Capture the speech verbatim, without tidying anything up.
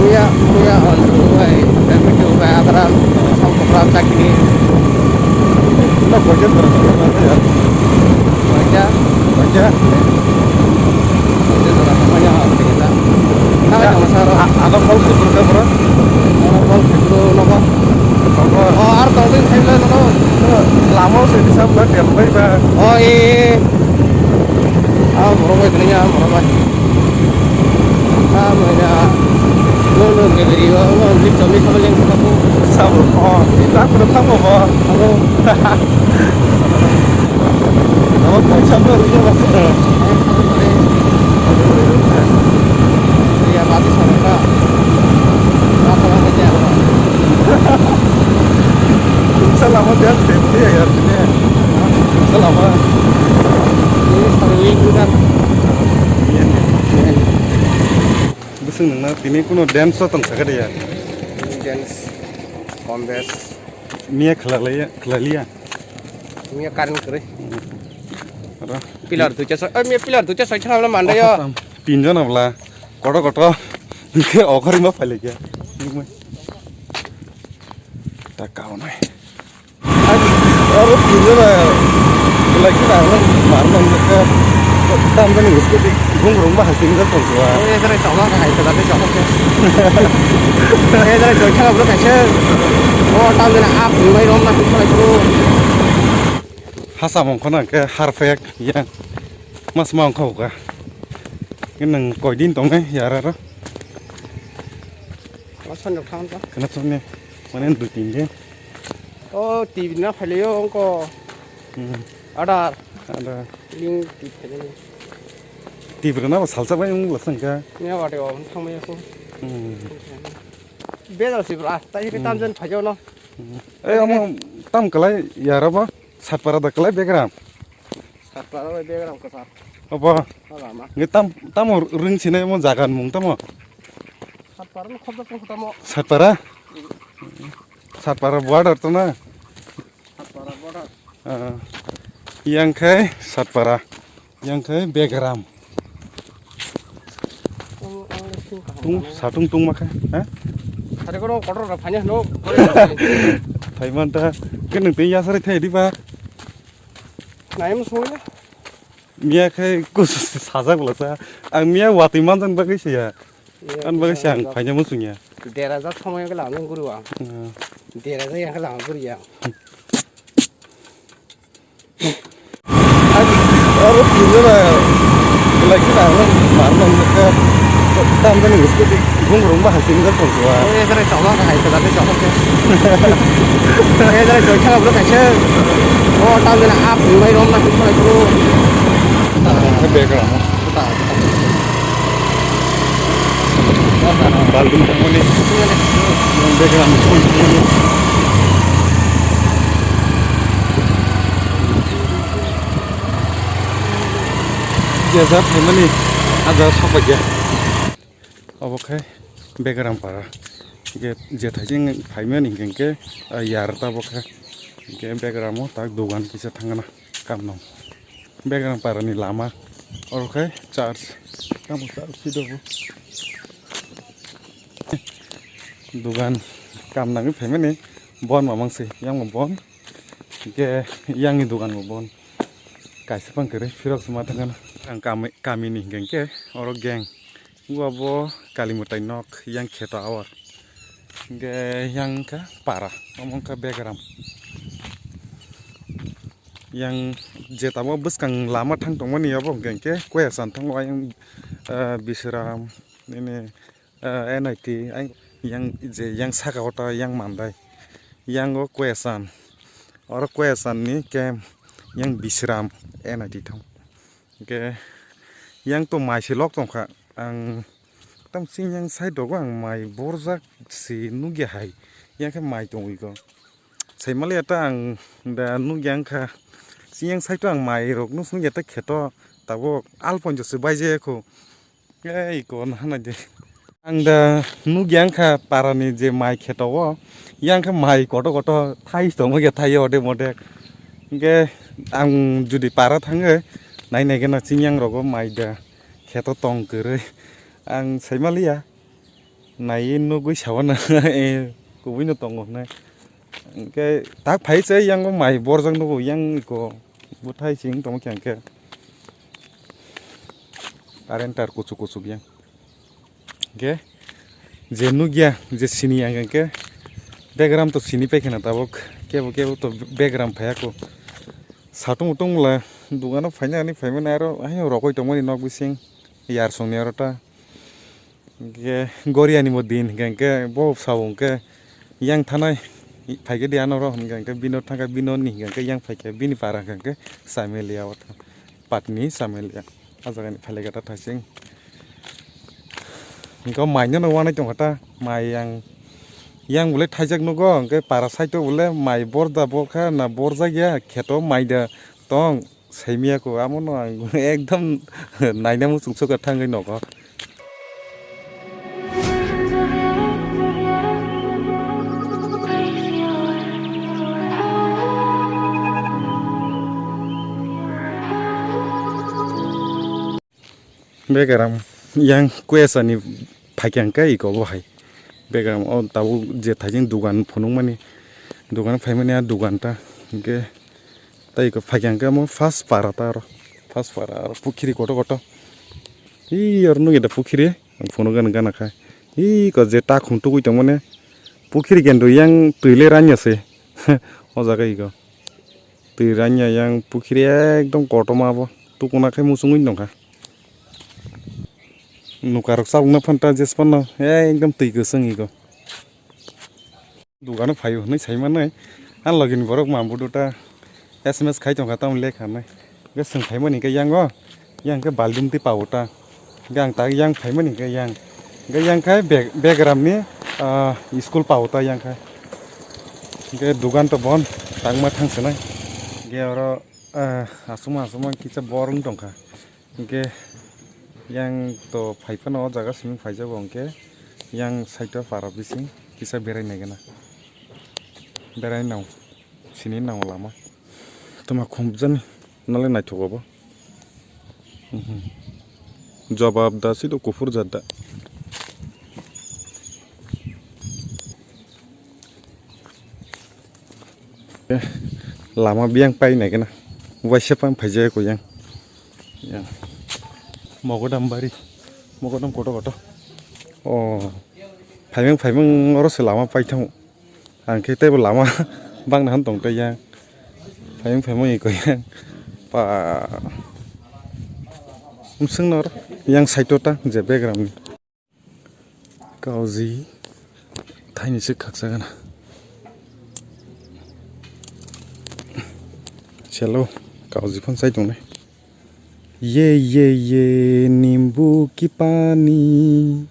Kuya, kuya on, kuya, kuya, kuya, abra, sam kopra chakni. No, kuya, kuya, kuya, kuya. Kuya. Kuya. Kuya, kuya, kuya, kuya. Nang, nang, saro. A-, ano kol kebur ka, bro? Ano kol kebur, no, kol. Kol. Oh, ar tong ding, khailo, no, no. Lama se di sam ba, tiap bai ba. Oh, eh, eh. Ah, borok bai tini ya, borok bai. Ah, manya. No, no, ke beri, oh, no, ni chomi khamle ko. Sabo, oh, ni ta ko tamo ba. Abo. Abo ko sabo ri ba. Ya, mati sama ka. Mata mata ya. Salama dia tepti ya, ya, tini. Salama. Ini sari bukan. Iya, iya. Bwswk nwngno tini kuno dance o tong sakha de ya? Dance, contest. Miya khlaiya, khlaiya. Miya current kwrwi. Aro. Pillar duita soi, eh, miya pillar duita soi thangla mandayo. Oh, tam. Tinjon abla. Koto koto. Hingke okhorima phailekya. Ta kaunai. Aro tinjona belai kheno ang nang mar nang kha. Tamjani scooty gung rung ma hangting jak tong kha. Oi, jare chawla kha hai kha, jare chawla kha. Oi, jare chawla kha, bro, kaisa. O, tamjani up bai rom na kha, bro. Hasa mong khona ke harpek yang. Mas ma ongkha uka. Ke nang koi din tong nai yara ro. Mas sanjok thang ta. Kana song ne. Mane dui tin din. O, T V na phailio ongko. Hmm. Adar. Adar. Link T V phailio. T V na salsa bai ung lasang ka. Ne wate o thang mai ko. Hmm. Bejal si bra. Ta hi tam jan phajo no. Hmm. Eh, amo tam kalai yara ba. Satpara da kalai begram. Satpara bai begram ko sar. Apa? Lama. Nge tam, tamo ring sine mo jagan mung tamo. Satpara no khobda tong tamo. Satpara? Satpara border to na. Satpara border. Ah. Yang khai Satpara. Yang khai Begram. Tung satung tung makha, ha? Sare kono kotor ra phanya no. Thaiman ta, ke nung tei yasari thai di ba? Naim sungya. Miya khai kus sajak bla sa. Ang miya watui manjan bagwi siya. An bagwi siya ang phanya musungya. Dera jak somoi ke lamang guru ang. Hmm. Dera jak yang ke lamang guru yang. Aro tinjona belai kheno ang mar nang kha. Tamjani scooty gung rung ba hangting jak tong kha. Oi, jare chawla kha hai kha, jare chawla kha. Oi, jare chawla kha bro kaisa. O, tamjani up bai rom na kha bro. Bag ramo. Baldi tangmani. Bag ramo. Jeza phaimani aja sokpaiya. Obo khe Begram para. Hingke jethai jeng phaimani hingke, ah, yar tabok khe. Hingke Begramo tak dogan kisa thangna kamno. Begram para ni lama. Oro khe church. Tamo church si dogo. Dogan kam nangwi phaimani bon mamang se. Yang bon. Hingke yang ni dogan bo bon. Kaisa pang kwrwi phirok se ma thangkha na. Ang kami, kami ni hingke oro gang. Ua bo kali mwtai nok yang kheto awar. Hingke yang kha para, omo wngkha Begram. Yang je tamo bwskang lama thang tongmani obo hingke khe Koyasan thango ayang, ah, Bisram nini ah, N I T, ai, yang je yang saka o ta yang mandai. Yang o Koyasan. Oro Koyasan ni ke yang Bisram N I T thang. Ke yang to mai se lok tong kha. Ang tam sing yang side rogo ang mai borjak se nugya hai. Yang khe mai tongwi ko. Sai maliya ta ang da nugya wngkha. Sing yang side o ang mai rok nus nugya ta kheto tabok alponjo se baijaya kho. Ei, kon hana de. Ang da nugya wngkha parani je mai kheto o, yang khe mai koto koto thai tongma khe thai ode mode. Hingke ang jodi para thangwi nai nai gana chini yang rogo mai da kheto tong kwrwi. Ang sai maliya. Naiwi nugwi sawana, eh, kubui no tongo hwnwi. Hwnkhe tak phai se yang o mai borjak nugo, yang iko bwthai sing tongma khe hwnkhe current tar kuchuk kuchuk yang. Hwnkhe je nukya, je sini yang hwnkhe begram to sini paikha na tabuk, kebo kebo to begram phaiya ko. Satung mutung mula dugano phaina ani phaimani aro haino rogwi tongmani nok bising yarsongni aro ta. Hwnkhe Goriani bo din hwnkhe, hwnkhe bo sabo hwnkhe yang thanai phaikhe di ano ro hwnkhe, hwnkhe bino thangkhe bino ni hwnkhe, hwnkhe yang phaikhe bini para hwnkhe, hwnkhe Samelia o tha-, patni Samelia. A jagani phailai gata thaising. Hwnkhe mai no wanai tongkha ta, mai yang, yang bole thaijak nugo, hwnkhe para side o bole mai borda borkha na borjak ya, kheto mai da tong. Saimiyako, amono ang ekdom naina muchung sukha thangwi nogo. Begaram yang kuesa ni phaikang khe iko bo hai. Begaram o tabuk je thaijing dugan phunukmani, dugan phaimani a dugan ta. Hwnkhe tei iko phaikang khe omo first para ta aro. First para aro pukhiri kotor kotor. Ee oro nukya da pukhiri? Ang phunukgani gana kha. Ee iko je takhum tugwi tongmani pukhiri kendo yang twi le ranya se. O jaga iko. Twi ranya yang pukhiri ekdom kotorma bo. Tukuna khe muchungwi tongkha. Nukarok chalokna phanta jes phano ekdom twi kwchwng ego. Dugano phaio hwnwi saimanwi. Ang logini borok mambo duta S M S khai tongkha tamo lekha nai. Hwnkhe swng phaimani hwnkhe yango, yang khe baldim twi pao ta. Hwnkhe ang tak yang phaimani hwnkhe yang. Hwnkhe yang khai beg, begram ni, ah, school pao ta yang khai. Hwnkhe dugan to bon tangma thang swnai. Hwnkhe oro, ah, aswkma aswkma kisa bor wng tongkha. Hwnkhe yang to phai phano o jaga simi phaijago hwnkhe yang side o para bising kisa berai nai gana. Berai nang sini nang lama. Tama khum jani nale naithogo bo. Mhm. Jobab da sido kuphur jat da. Eh, lama biyang pai nai gana. Waisa pang phaijak ko yang. Yang. Mogodam bari. Mogodam koto koto. Oh. Phaimang phaimang oro se lama pai thang. Ang khe teibo lama bang na han tong tei yang. Phaimang phaimang iko yang. Pa. Umsung nor yang side o ta je background ni. Kauji thaini se khaksa gana. Chelo, kauji phone sai tongnai. Ye, ye, ye, nimbu ki pani.